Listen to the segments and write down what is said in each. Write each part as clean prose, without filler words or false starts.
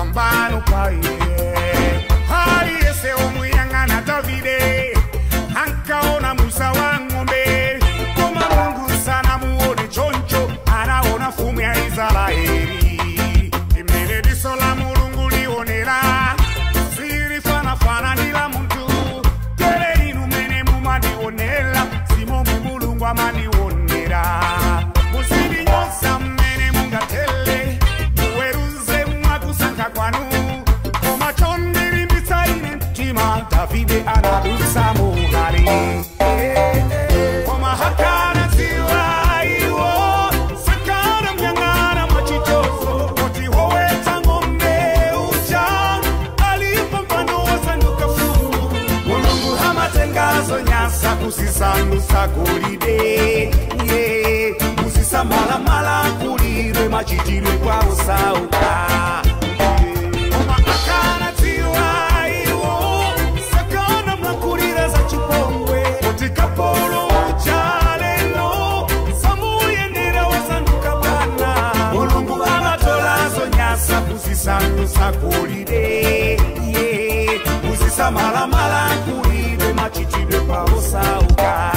chipambano pa iye. Aliyese omuyang'ana Davide ankaona musa wa ng'ombe, koma Mulungu sanamuone choncho, anaona mfumu ya Israeli. Imene diso la Mulungu lionera silifanafana ndi la munthu, tere inu mene mumandionera simomwe Mulungu amandionera. Musindinyoza mmene mungatele, muweruze mwakusankha kwanu, koma chondilimbitsa ine mtima Davide anadutsa mukali. Koma hakana dziwa iwo, sakana mnyang'ana mwachitozo, kuti woweta ng'ombe uja alipo mpando wasanduka mfumu. Mulungu amatengazo nyasa kusisandutsa golide, musisamalamala kulire machitidwe kwa osauka. Koma akana dziwa iwo, sakana mwakulira za chipongwe, kuti kapolo uja lelo samuyendera wasanduka bwana. Mulungu amatolazo nyasa kusisandutsa golide, musisamalamala kulire machitidwe kwa osauka.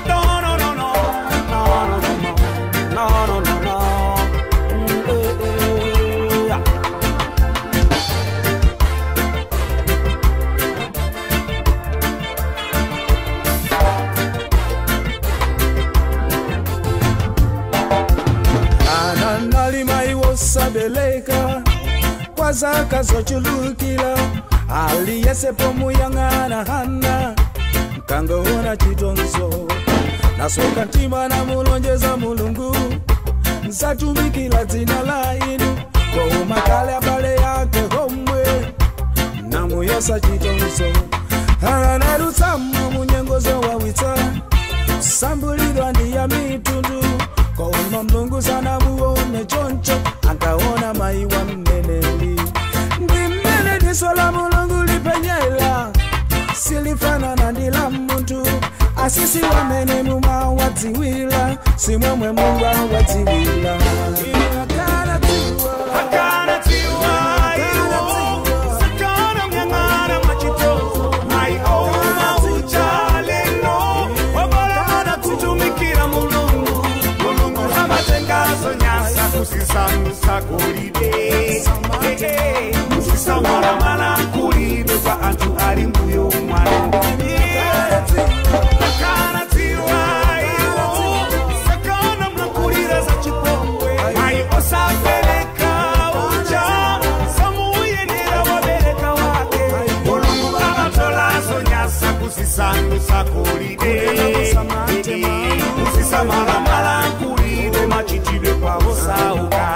No, no, no, no, no, no, no, no, no. Yeah. Ana nalima iwosabeleka kwa zaka zochulukila, aliyesepo muyang'ana hana nkangoona chitonzo, nasoka mtima na mulonjeza Mulungu nsatumikila dzina la inu, koma kale abale yake homwe namuyesa chitonzo. Anarutsamu munyengozo wawitsa sambulidwa ndi ya mitundu, koma Mulungu sanamuone choncho, ankaona mayi wa mneneli. Ndi mmene diso la Mulungu lipenyela silifanana ndi la munthu, asisi wamene mumawadziwila simwemwe Mulungu awadziwila. Akana dziwa iwo, sakana mnyang'ana mwachitozo, mayi ouma uja lelo wabalana kutumikira Mulungu. Mulungu amatengazo nyasa kusisandutsa golide, musisamalamala kulire kwa anthu ali mbuyo mwanu. Akana dziwa iwo, sakana mwakulira za chipongwe, mayi osabereka uja samuyendera wabereka wake. Mulungu amatolazo nyasa kusisandutsa golide, musisamalamala kulire machitidwe kwa osauka.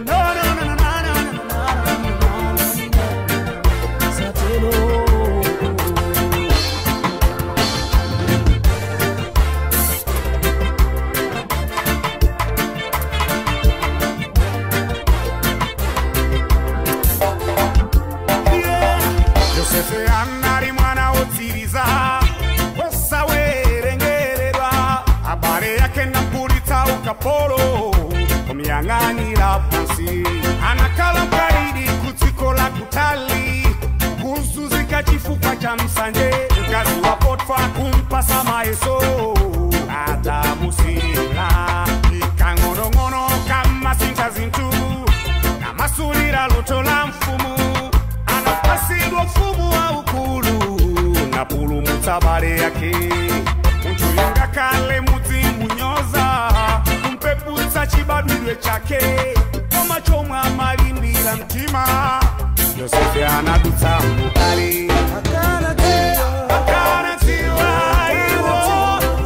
No, no, no, no, no, no, no, no. Satelo. Yosefe anali mwana wotsiriza wosawerengeredwa, abale yake namgulitsa ukapolo kumuyang'anira pansi. Anakhala mkaidi kudziko la kutali, kuzunzika chifukwa cha msanje. Mkazi wa Potifa kumpasa mayeso atamusira, ikang'onong'ono kama sintha zinthu namasulira loto la mfumu. Anapasidwa mfumu wa ukulu napulumutsa bale yake. Munthu yangakale mudzimunyoza kumpeputsa chibadwidwe chake, koma chomwe amalimbira mtima Yosefe anadutsa mukali. Akana dziwa, Akana dziwa iwo,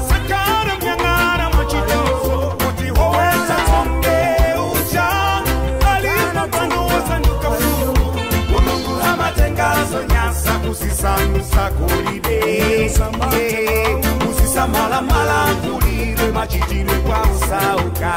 sakana mnyang'ana mwachitozo, kuti woweta ng'ombe uja alipo mpando wasanduka mfumu. Mulungu amatengazo nyasa kusisandutsa golide, musisamalamala kulire machitidwe kwa osauka.